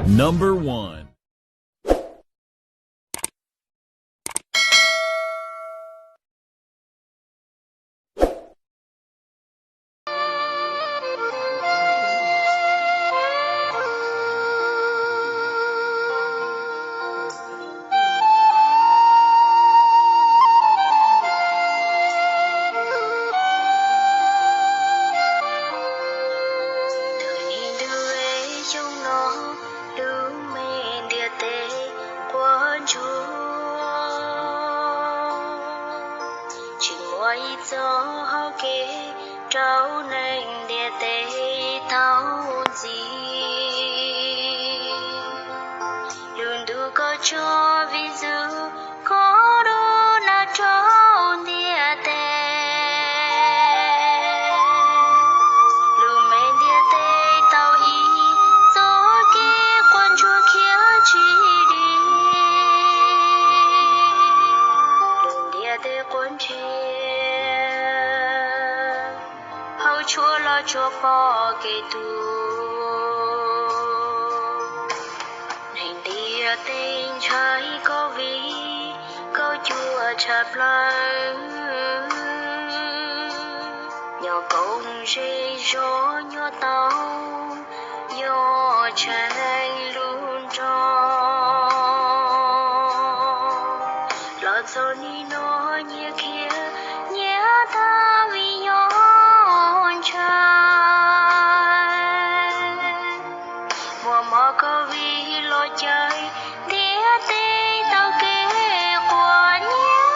Number one. Ntuj es xyoo no, lub me ntiaj teb quaj ntsuag, tsis muaj ib txoj hau kev rau neeg ntiaj teb tau ntxiv. Lub ntuj koj tso vim yog koj rau nag rau ntiaj teb. Lub me ntiaj teb tau ib txoj kev quaj ntsuag khiav tsis dim. Lub ntiaj teb quaj nrhiav hauv tshuaj los tsuas pom kev tuag. Neeg ntiaj teb ntshai koj vim koj cuag tshaj plaws. Nyob koom zej zos nyob tau, yog tshee lub nroog. Los txog nim no nyias khiav nyias tag vim yog ntshai. Muaj mob COVID los cawm ntiaj teb tau kev quaj nyiav.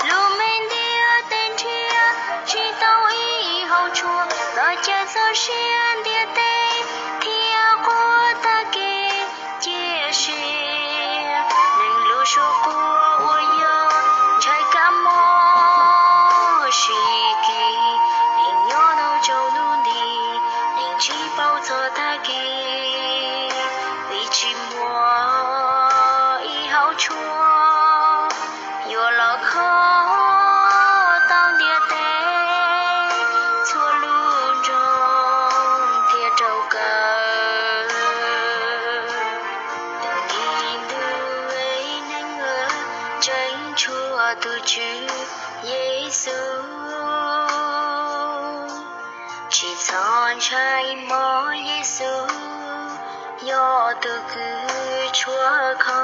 Lub me ntiaj teb nrhiav tsis tau ib hauv tshuaj los cawm txoj sia ntiaj teb thiaj quaj tag kev cia siab. Neeg lub suab quaj uas yog ntshai kab mob sib kis, neeg nyob tau rau lub ntiaj, neeg tsis paub txog tag kis, vim tsis muaj ib hauv tshuaj yuav los kho tau ntiaj teb, txhua lub nroog thiaj rau kawg. Tus nim ntuj es neeg tseem tshuav tus Tswv Yexus. Tsis txhob ntshai mog, Yexus yog tus kws tshuav kho.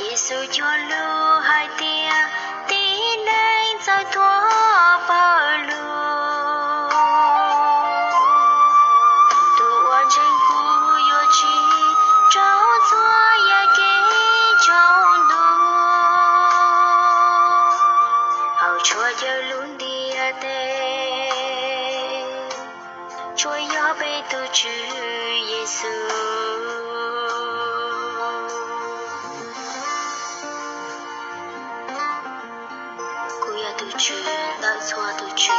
Yexus cog lus hais tias tib neeg txawj thuam pawg lug. Tus uas ntseeg kuv yuav tsis raug txhua yam kev tsaus ntuj. Hauv tshuaj cawm lub ntiaj teb tsuas yog peb tus Tswv Yexus. Kuv yog tus Tswv ntawm txhua tus tswv,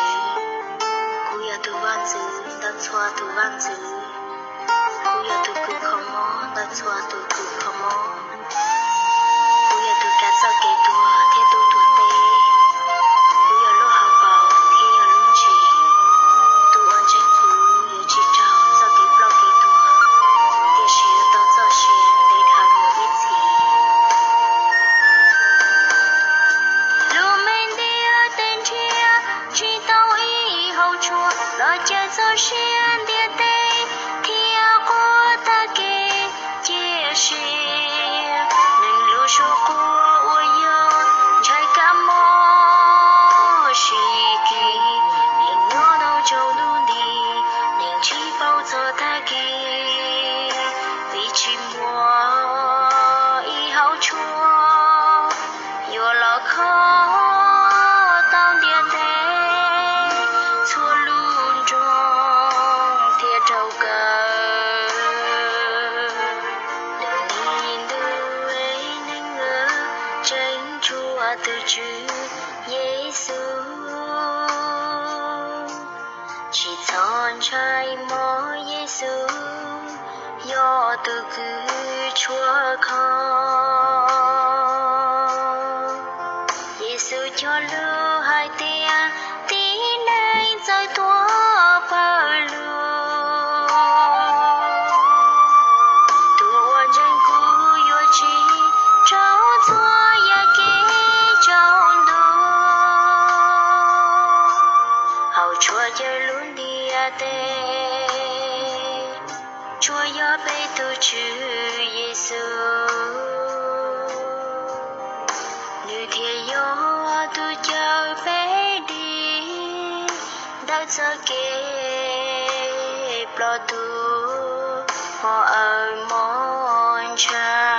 kuv yog tus Vaj ntxwv ntawm txhua tus vaj ntxwv, kuv yog tus kws kho mob ntawm txhua tus kws kho mob, kuv yog tus kav txoj kev tuag thiab tus tuag teb, kuv yog lub hauv paus thiab yog lub ntsis. Tus uas ntseeg kuv yuav tsis raug txoj kev ploj kev tuag, tiam sis yuav tau txoj sia ntev dhawv mus ib txhis. Lub me ntiaj teb nrhiav tsis tau ib hauv tshuaj los cawm txoj sia ntiaj teb thiaj quaj tag kev cia siab. Neeg lub suab quaj uas yog ntshai kab mob sib kis, neeg nyob tau rau lub ntiaj, neeg tsis paub txog tag kis, vim tsis muaj ib hauv tshuaj yuav los kho tau ntiaj teb, txhua lub nroog thiaj rau kawg. Tus nim ntuj es neeg tseem tshuav tus Tswv Yexus. Tsis txhob ntshai mog, Yexus yog tus kws tshuav kho. Yexus cog lus hais tias tib neeg txawj Cawm lub ntiaj teb tsuas yog peb tus Tswv Yexus, nws thiaj yog tus cawm peb dim ntawm txoj kev ploj tuag, hmoov awv mos ntsha.